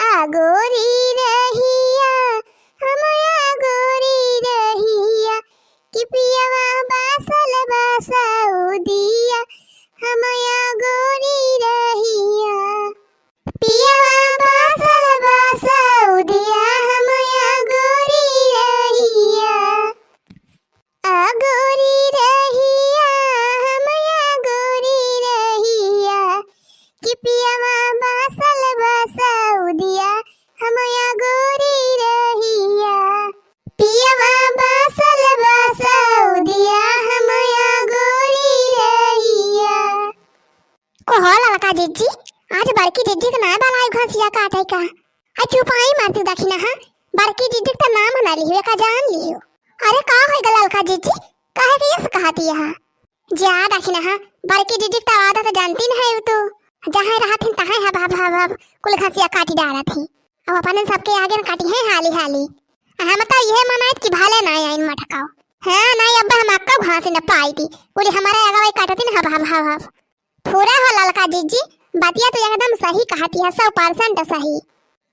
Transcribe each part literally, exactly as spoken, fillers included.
अगोरी रहिया, हम अगोरी रहिया, कि पियवा बासल बा सऊदिया, हम अगोरी रहिया। पियवा बासल बा सऊदिया, हम अगोरी रहिया। अगोरी रहिया, हम अगोरी रहिया, कि पियवा बासल बा सऊदिया, हम अगोरी रहिया। पियवा बासल बा सऊदिया, हम अगोरी रहिया। को हो ललका जिज्जी, आज बड़की जिज्जी के नाय बलाइउ घसिया काटे का? आ चुपाई मारती दखिनहा, बड़की जिज्जी के त नाम ना लिहियो, का जान लिहियो। अरे का होइगा ललका जिज्जी, काहे के यस कहती है? जा दखिनहा, बड़की जिज्जी के त आदत जानती न है तू, जहाँ रहत हिन तहाँ हब हब हब हब कुल घसिया काटी डारत ही। अब अपने सबके आगे न काटी है हाली हाली। आ हम त इहे मनाइत कि भले ना आइन मटकाओ। हाँ, ना अब हम अक्का घास न पाई थी, कुल हमारे आगे वही काटती न हब हब हब हब। पूरा हो ललका जिज्जी, बतिया तो एकदम सही कहती है, सौ परसेंट सही।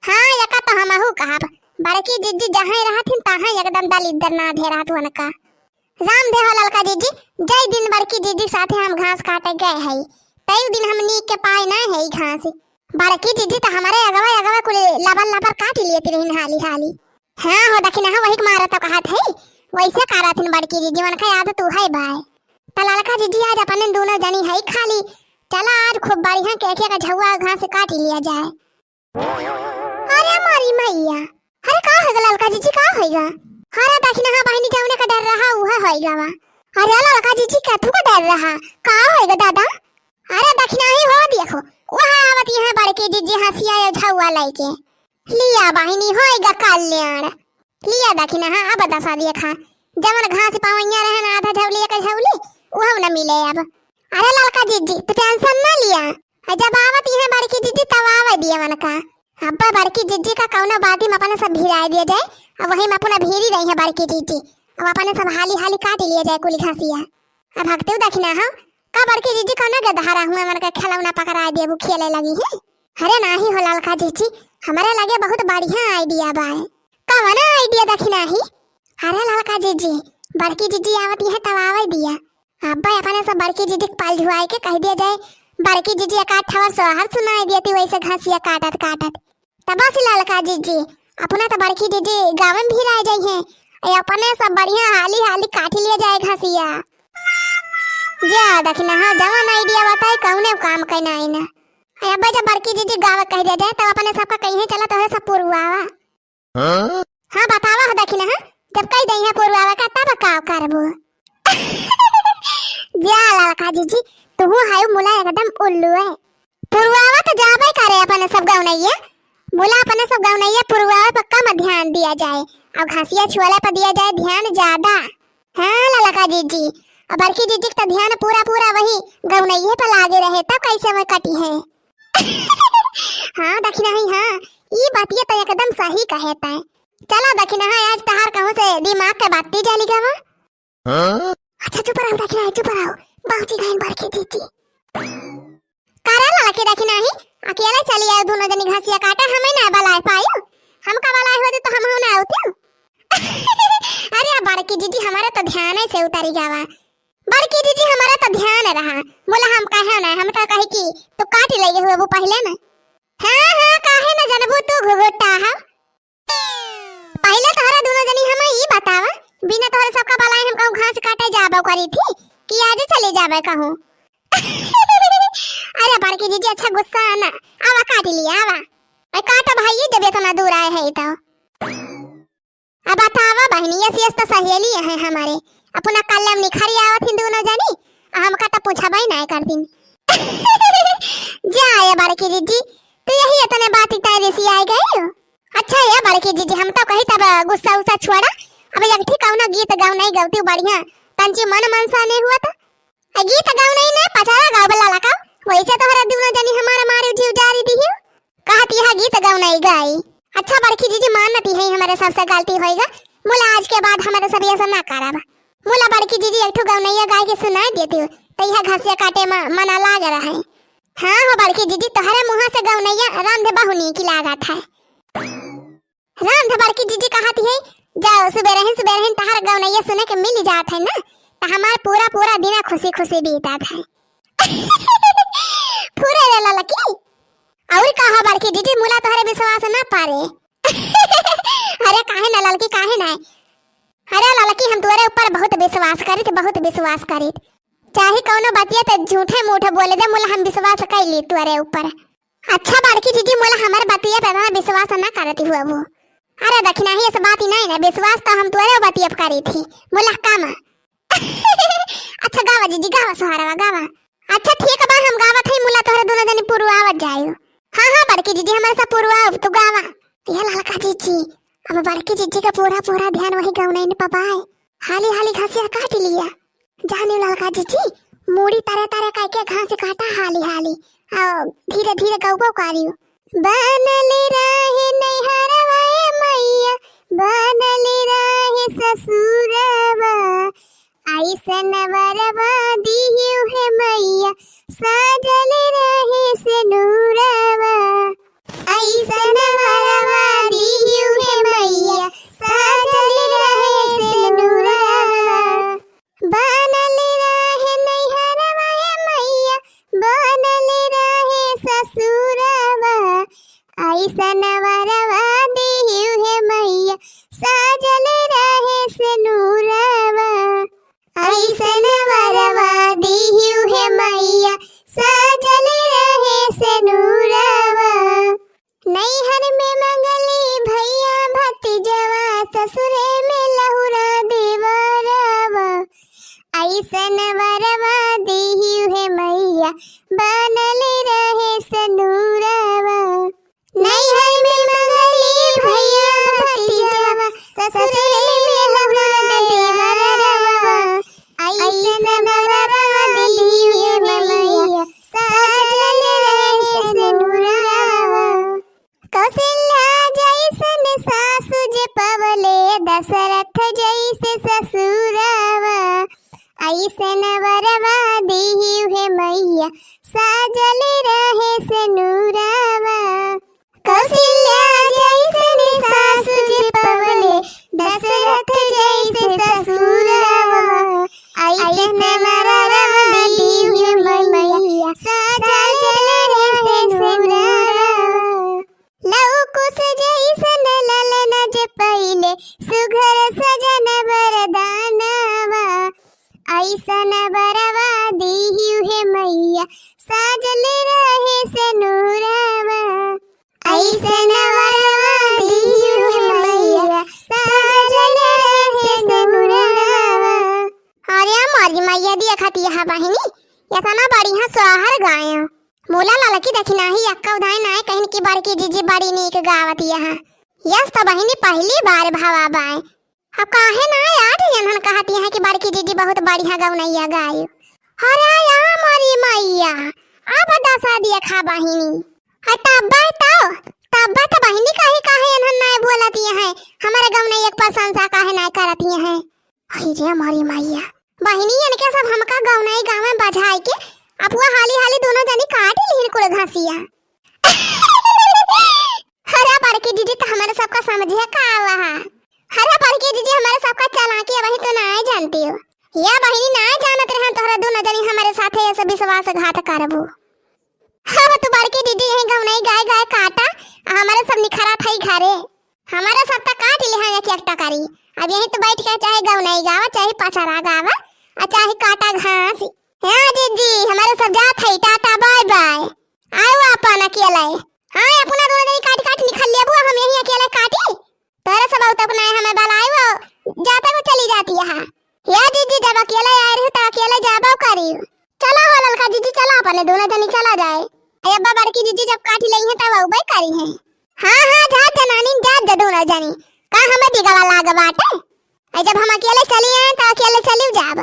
हाँ, एका तो हमहू कहब, बड़की जिज्जी जहाँ रहत हिन, तहाँ एकदम दलिद्दर ना धे रहत उनका। राम दे हो ललका जिज्जी, जय दिन बड़की जिज्जी साथे हम घास काटे गए हई, तई दिन हम नीक के पाए ना है घास। बड़की जिज्जी तो हमारे अगवा अगवा कुल लबर लबर काट लिए तिरहिन हाली हाली। हाँ हो दखिनहा, वही के मारा तो कहत है, वैसे करत हिन बड़की जिज्जी, उनका आदत उहै बाय। त ललका जिज्जी आज अपने दोनों जनी है खाली, चला आज खूब बढ़िया के, के का झौआ घास काट लिया जाए। अरे मारी मैया, अरे का होइगा ललका जिज्जी, का होइगा? अरे दखिनहा बहिनी, जौने का डर रहा उहै होइगा वा। अरे ललका जिज्जी, कथू का डर रहा, का होइगा दादा? अरे दखिनहा ही हो देखो, वहाँ आवत यहाँ बड़की जिज्जी हंसिया या झौआ लइके। लिया बहिनी, होइगा कल्याण। लिया दखिनहा, अब दसा देखा, जवन घास पवैया रहे ना आधा झौली एक झौली, उहौ न मिले अब। अरे ललका जिज्जी, तू tension ना लिया, आ जब आवत इहाँ बड़की जिज्जी तब आवे दिया उनका। अब्बा बड़की जिज्जी का कौनो बाती में अपने सब भिराए दिया जाए, अब वही में अपना भीरी रही है बड़की जिज्जी, अब अपने सब हाली हाली काट लिया जाए कुल घसिया। अब भगतू दखिनहा, का बड़की जिज्जी कौनो गदहरा हुआ उनका खिलौना पकड़ाए दिया, वो खेले लगी है। अरे नाही हो ललका जिज्जी, हमारे लगे बहुत बढ़िया idea बाय। कवन idea दखिनहा ही? अरे ललका जिज्जी, बड़की जिज्जी आवत है तब आवे दिया। अब्बा अपने सब बड़की जिज्जी के पाल झुआए के कह दिया जाए, बड़की जिज्जी एकाध ठवर सोहर सुनाए दियती वैसे घसिया काटत काटत। तब बस ललका जिज्जी, अपना तो बड़की जिज्जी गाँव में भिराए जाई है, ए अपने सब बढ़िया हाली हाली काट लिया जाए घसिया। जा दखिनहा, जवन idea बताई कौने काम के नाही ना। ए अब्बा जब बड़की जिज्जी गाँव कह दिया जाए तब अपने सबका कहीं चला तोहरे सब पुरवावा। हाँ? हाँ, बतावा हो दखिनहा, जब कह दे है पुरवावा का तब का करबू? जा ललका जिज्जी, तुहू हाउ मुला एकदम उल्लू है। पुरवावा तो जाबे करे अपने सब गौनैया, मुला अपने सब गौनैया पुरवावा पर कम ध्यान दिया जाए और घसिया छुअला पर दिया जाए ध्यान ज्यादा। हाँ ललका जिज्जी, और बड़की जिज्जी के तो ध्यान पूरा पूरा वही गौनैये पर लागे रहे, तब कैसे में कटी है। हाँ दखिनहा ही, हाँ, ई बतिया तो एकदम सही कहे तै। चला दखिनहा, आज तहार कहूँ से दिमाग के बत्ती जली गवा। हाँ? अच्छा चुप रहो दखिनहा, चुप रहो, पहुँची गई बड़की जिज्जी। करे ललकी दखिनहा ही, अकेले चली आयो दोनों जनी घसिया काटे, हमें ना बलाए पायो, हमका बलाए होती तो हम ना होती। अरे बड़की जिज्जी हमारे तो ध्यान से उतरी गवा। बड़की जिज्जी हमारे तो ध्यान रहा, बोला हम कहे ना, हम तो कहे कि तू काट ले हुए वो पहले ना। हाँ हाँ, काहे ना जनबू तू घुघुटा हो। पहले तोहरा दोनों जनी हमें ई बतावा, बिना तोहरे सबका बलाए हम कहूँ घास काटे जाबो करी थी कि आज चले जाबे कहूँ? अरे बड़की जिज्जी अच्छा गुस्सा ना, आवा काट लिया आवा। ए काटो भाई, जब इतना दूर आए है तो। अब बतावा बहिनी, यस यस तो सहेली है हमारे, अपना कल्ले में निखरी आवत ही दोनों जनी, आ हमका तो पूछबे ना कर दिन। जा ए बड़की जिज्जी, तू यही इतने बात तय रिसी आए गए हो। अच्छा ए बड़की जिज्जी, हम तो कही तब गुस्सा उस्सा छोड़ा, अब एक ठीक कौनो गीत गाओ नहीं गौती बढ़िया, तंची मन मनसा नहीं हुआ तो। आ गीत गाओ नहीं ने पचारा गाओ बल्ला लगा, वैसे तोहरा दोनों जनी हमारा मारे जीव जारी दी हो। कहत यह गीत गाओ नहीं गाई। अच्छा बड़की जिज्जी मानती है हमारे सबसे गलती होएगा, मुला आज के बाद हमारे सब ऐसा ना करब। मुला बड़की जिज्जी एक ठो गौनैया गाय के सुनाई देती हो, तो यह घसिया काटे में मना लाग रहा है। हाँ हो बड़की जिज्जी, तोहरे मुँह से गौनैया रांधे बहु नीक लागत है। राम ध बड़की जीजी कहत है, जाओ सुबेरहिन सुबेरहिन तहार गवनैया सुने के मिल जात है ना, त हमार पूरा पूरा दिना खुशी खुशी बीतत है। फुरे रे ललकी, और कहा बड़की जीजी, मुला तोहरे विश्वास ना पारे। अरे काहे ना ललकी, काहे ना? अरे ललकी, हम तोरे ऊपर बहुत विश्वास करित, बहुत विश्वास करित। चाहे कौनो बतिया ते झूठे मूठे बोले दे, मुला हम विश्वास कैली तोरे ऊपर। अच्छा बड़की जीजी, मुला हमर बतिया पे इतना विश्वास ना करती हुआ वो। अरे दखिना ही इस बात ही नहीं ना, विश्वास तो हम तोरे बतिया पे करी थी। मुला काम। अच्छा गावा जीजी, गावा सोहरवा, गावा। अच्छा ठीक बा, हम गावत हई, मुला तोहरे दोनों जनी पुरवावत जायो। हाँ, हाँ, बड़की जीजी, हमारे साथ पुरवाओ, तू गावा। ये ललका जीजी, अब बड़की जीजी का पूरा, पूरा ध्यान वही गवनैन पे बाय। हाली, हाली घासिया काट लिया। जाने ललका जीजी, मूड़ी तारे, तारे काई के घास काटा हाली, हाली। आओ, धीरे, धीरे गौबो कारियो। बनल रहे नैहरवा ए मैया, बनल रहे ससुरवा। ऐसन वरवा दिहु हे मैया, साजल रहे सेनुरवा। ऐसन वरवा दिहु हे मैया, साजल रहे सेनुरवा। बनल रहे नैहरवा ए मैया, बनल रहे ससुरवा। ऐसन वरवा दिहु हे मैया, साजल रहे सेनुरवा। ऐसन वरवा दिहु हे मैया, साजल रहे सेनुरवा। नैहर में मंगली भैया भतीजवा, ससुरे में लहुरा देवरवा। ऐसन वरवा दिहु हे मैया, बनल रहे सेनुरवा। नैहर में मंगली भैया भतीजवा, ससुरे में लहुरा देवरवा। ऐसन वरवा दिहु हे मैया, साजल रहे सेनुरवा। कौशल्या जैसन सासु जे पवले, दशरथ जैसे ससुरवा। ऐसन वरवा दिहु हे मैया, साजल रहे सेनुरवा। कौशल्या जैसन सासु जे पवले, दशरथ जैसे ससुरवा। ऐसन वरवा दिहु हे मैया, साजल रहे सेनुरवा। लव कुश जैसन ललन जे पइले, सुघर सजन वरदानवा। ऐसन वरवा दिहु हे मैया, साजल रहे सेनुरवा। ऐसन वरवा दिहु हे मैया, साजल रहे सेनुरवा। अरे मोरी मैया, देखत हया बहिनी, एतना बढ़िया सोहर गायो। मुला ललकी देखी नाही, अक्का उधाई नाही कहिन कि बड़की जीजी बड़ी नीक गावत हया। यस त बहिनी पहली बार भवा बाय। अब काहे ना आज एनहन कहत हया कि बड़की जीजी बहुत बढ़िया गवनैया गायो। अरे या मोरी मैया, अब दसा देखा बहिनी। है तब्बा तो, तब्बा तो बहिनी काहे, काहे एनहन ना बोलत हया, हमारे गवनैया के प्रशंसा काहे ना करत हया। अरे रे मोरी मैया, बहिनी इनके सब हमका गवनई गावे बजाई के, अपुआ हाली हाली दोनों जनी काट लिहिन कुल घासिया। अरे बड़की जीजी त हमारे सबका समझे का आवा है। अरे बड़की जीजी हमारे सबका चालाकी अबही तो ना जानती हो। या बहिनी ना जानत रहे तोहरा दोनों जनी हमारे साथे ऐसे विश्वासघात करबू। अब तू बड़की जीजी यही गवनई गाय गाय काटा, आ हमारे सब निखरा थई घरे। हमारे सब त काट लिहा एक एक टकरी। अब यही तो बैठ के चाहे गवनई गावा, चाहे पचरा गावा, आ चाहे काटा घास। हाँ जीजी, हमारे सब जात है, टाटा बाय बाय। आओ अपन अकेले। हाँ, अपना दोनों जनी काट काट निखर लेबू, हम यही अकेले काटी। तोरे सब तक ना हमें बलाए वो, जाता वो चली जाती है। या जीजी, जब अकेले आए रही तो अकेले जाबो करी। चला हो ललका जीजी, चला अपने दोनों जनी चला जाए। ए अब्बा बड़की जीजी जब काटी लई है तब अउबे करी है। हाँ हाँ, जा जनानी, जा जा दोनों जनी। का हमें बिगवा लाग बाटे? ए जब हम अकेले चली आए तो अकेले चली जाब।